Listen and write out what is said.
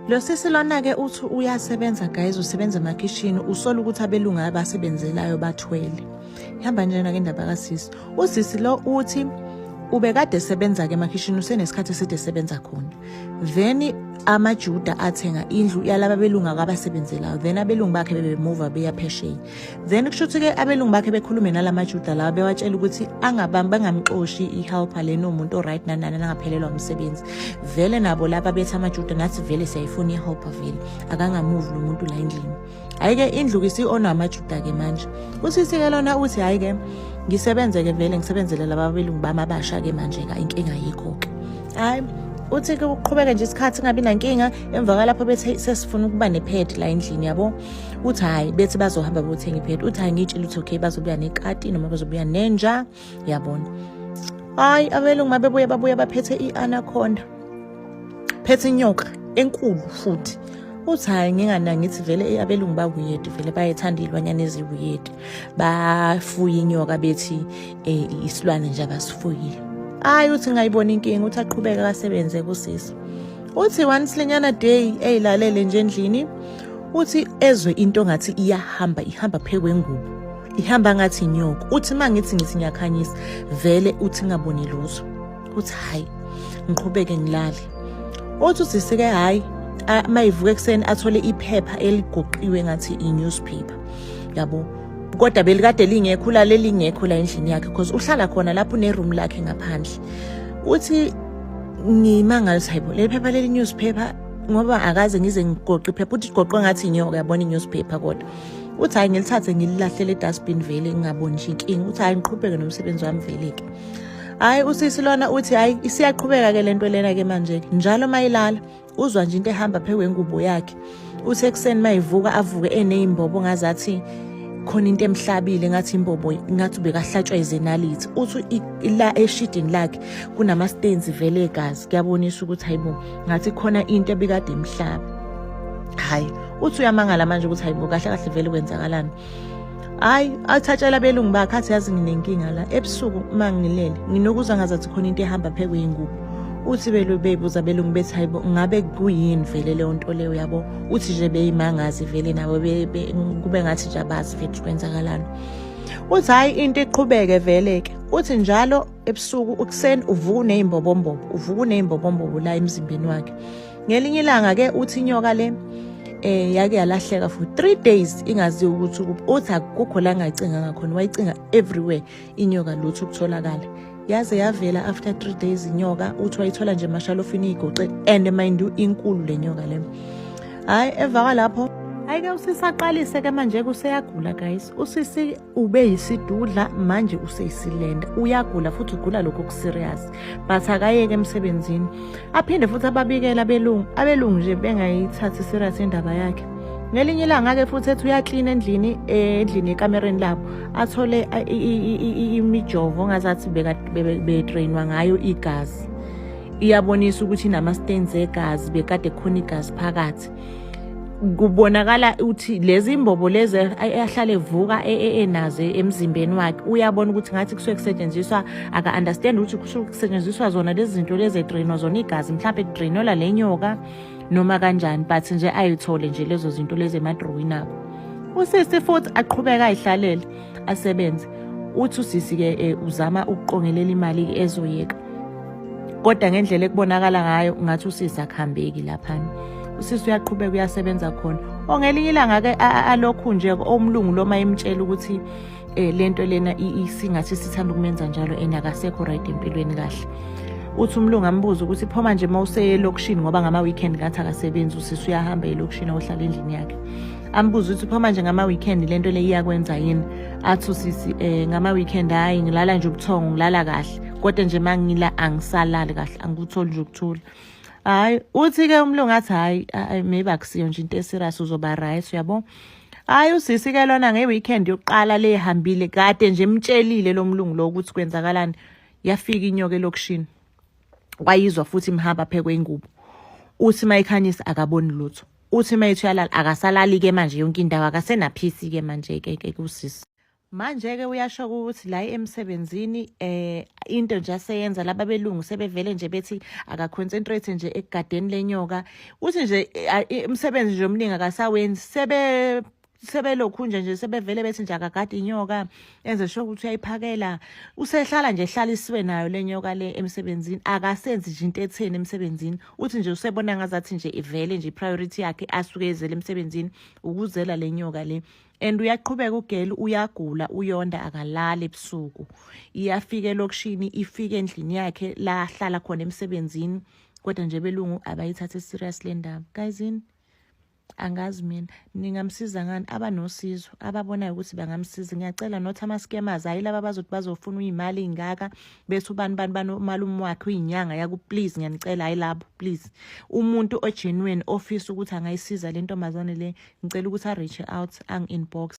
Lo sisi lona-ke uthi uyasebenza guys, usebenza emakhishini, usola ukuthi abelungu abasebenzelayo bathwele. Ihamba njena-ke indaba kasisi. Usisi lo uthi ubekade esebenza-ke emakhishini, usenesikhathi eside esebenza khona. Then amaJuda athenga indlu yalaba belungu akabasebenzelayo, then abelungu bakhe bebemuva beya phesheya. Then kusho ukuthi-ke abelungu bakhe bekhulume nala maJuda lawa, bewatshela ukuthi angabambi, bangamxoshi i-helper lena, umuntu o-right nanani, angaphelelwa umsebenzi. Vele nabo laba bethi amaJuda, nathi vele siyayifuna i-helper, vele akangamuvi lo muntu la endlini. Hhayi-ke indlu-ke isi-onwa amaJuda-ke manje. Usisi-ke lona uthi hhayi-ke ngisebenze-ke vele, ngisebenzele laba belungu bami abasha-ke manje-ke, inkinga yikho-ke. Hhayi uthi-ke uqhubeke nje isikhathi kungabi nankinga. Emva kwalapho bethi sesifuna ukuba nephedi la endlini, yabo. Uthi hhayi, bethi bazohamba bothenga iphedi. Uthi hhayi, ngiyitshela ukuthi okay, bazobuya nekati noma bazobuya nenja, yabona. Hhayi abelungu mabebuya babuya baphethe i-anaconda, phethe inyoka enkulu futhi. Uthi hhayi, nginganaki, ngithi vele abelungu bawuyedi, vele bayethanda iy'lwanyana eziwuyedi, bafuye inyoka bethi um isilwane nje abasifuyile. Hhayi uthi ngayibona inkinga, uthi aqhubeke kasebenze kusisi. Uthi one slinyana day eyilalele nje endlini, uthi ezwe into ngathi iyahamba, ihamba phe kwengubo, ihamba ngathi inyoka. Uthi uma ngithi ngiyakhanyisa vele, uthi ngaboni lutho. Uthi hhayi, ngiqhubeke ngilale. Uthi usisi-ke hhayi, mayivuka ekuseni athole iphepha eligoqiwe ngathi i-newspaper, yabo, kodwa belikade lingekho, ulale lingekho la endlini yakhe, because uhlala khona lapho une-room lakhe ngaphandle. Uthi ngimangala ukuthi hayibo, leli phepha leli newspaper, ngoba akaze ngize ngigoqe iphepha. Uthi igoqwe ngathi inyoka, yabona, i-newspaper. Kodwa uthi hhayi, ngilithathe ngililahlele edustbin vele, ngingaboni nje inkinga. Uthi hhayi, ngiqhubeke nomsebenzi wami vele-ke. Hhayi usisi lona uthi hhayi, isiyaqhubeka-ke le nto lena-ke manje-ke, njalo uma ilala uzwa nje into ehamba phe kwengubo yakhe. Uthi ekuseni mayivuka avuke eney'mbobo ngazathi khona into emhlabile, ngathi imbobo, ngathi ubekahlatshwa izinalithi. Uthi la eshidini lakhe kunama-stains vele egazi, kuyabonisa ukuthi hayibo, ngathi khona into ebikade imhlaba. Hhayi uthi uyamangala manje ukuthi hayibo, kahle kahle vele kwenzakalani. Hhayi athatshela abelungu bakhe, athi yazi nginenkinga la, ebusuku uma ngilele nginokuzwa ngazathi khona into ehamba phe kweyingubo. Uthi belu bebuza abelungu bethi hayibo, ngabe kuyini vele leyo nto leyo, yabo. Uthi nje beyimangazi vele nabo, kube ngathi nje abazi vele kwenzakalani. Uthi hhayi, into iqhubeke vele-ke. Uthi njalo ebusuku, ekuseni uvuka uney'mbobombobo, uvuka uney'mbobombobo la emzimbeni wakhe. Ngelinye ilanga-ke uthi inyoka le yake yalahleka for 3 days, ingaziwa ukuthi ukuphi. Uthi akukho la ngayicinga ngakhona, wayicinga everywhere inyoka, lutho ukutholakala. Yaze yavela after 3 days inyoka. Uthi wayithola nje emashalofini iyigoqe, and mind you inkulu le nyoka le. Hhayi emva kwalapho, hhayi-ke usisi aqalise-ke manje kuseyagula guys. Usisi ube yisidudla, manje useyisilenda, uyagula futhi, ugula lokhu okuserious, but akayeke emsebenzini. Aphinde futhi ababikela abelungu, abelungu nje bengayithathi serious indaba yakhe. Ngelinye ilanga-ke futhi ethi uyaklina endlini, endlini ekamereni labo, athole imijovo ngazathi betrainwa ngayo igazi, iyabonisa ukuthi inama-stains egazi, bekade khona igazi phakathi kubonakala. Uthi lezi imbobo lezi ahlale evuka enazo emzimbeni wakhe, uyabona ukuthi ngathi kusuke kusetshenziswa, aka-understand ukuthi kusuke kusetshenziswa zona lezi zinto lezi edrainwa zona igazi, mhlawumbe kudrainelwa le nyoka noma kanjani, but nje ayithole nje lezo zinto lezi emadrowini abo. Usisi futhi aqhubeka ayihlalele asebenze. Uthi usisi-ke uzama ukuqongelela imali ezoyeka, kodwa ngendlela ekubonakala ngayo ngathi usisi akuhambeki laphana. Usisi uyaqhubeka uyasebenza khona. Ongelinye ilanga-ke alokhu nje omlungu loma emtshela ukuthi lento lena isingathi sithanda ukumenza njalo and akasekho right empilweni kahle. Uthi umlungu ambuze ukuthi pho manje uma useyelokishini, ngoba ngama-weekend ngathi akasebenzi usisi, uyahamba elokishini ohlala endlini yakhe. Ambuze ukuthi pho manje ngama-weekend lento le iyakwenza yini? Athi usisi ngama-weekend hhayi, ngilala nje ubuthongo, ngilala kahle, kodwa nje uma ngila angisalali kahle, angikutholi nje ukuthula. Hhayi uthi-ke umlungu athi hhayi, maybe akusiyo nje into eserious, uzoba right, uyabo. Hhayi usisi-ke lona nge-weekend yokuqala le ehambile, kade nje emtshelile lo mlungu lo ukuthi kwenzakalani, yafika inyoka elokishini, wayizwa futhi imhamba phe kwengubo. Uthi mayikhanyisa akaboni lutho. Uthi mayethi uyalala akasalali-ke manje, yonke indawo akasenaphisi-ke manje-ke ke kusisi. Manje-ke uyasho ukuthi la emsebenzini into nje aseyenza laba belungu sebevele nje bethi akaconcentrate nje ekugadeni lenyoka. Uthi nje umsebenzi nje omningi akasawenzi, sebelokhu nje sebevele bethi nje akagade inyoka, enze sure ukuthi uyayiphakela. Usehlala nje ehlalisiwe nayo le nyoka le emsebenzini, akasenzi nje into etheni emsebenzini. Uthi nje usebona ngazathi nje ivele nje i-priority yakhe asuke ezele emsebenzini ukuzela le nyoka le. And uyaqhubeka ugeli, uyagula, uyonda, akalali ebusuku. Iyafika elokishini, ifike endlini yakhe la ahlala khona emsebenzini, kodwa nje belungu abayithathe serious le ndaba. Guys, yini? Angazi mina ningamsiza ngani. Abanosizo ababonayo ukuthi bangamsiza, ngiyacela, not ama-scammers, hhayi laba bazothi bazofuna uyimali ey'ngaka bese ubani bani bani umalume wakhe uyinyanga yaku. Please, ngiyanicela, hhayi labo, please. Umuntu ogenuine ofisa ukuthi angayisiza le ntombazane le, ngicela ukuthi a-reach out, angi-inbox.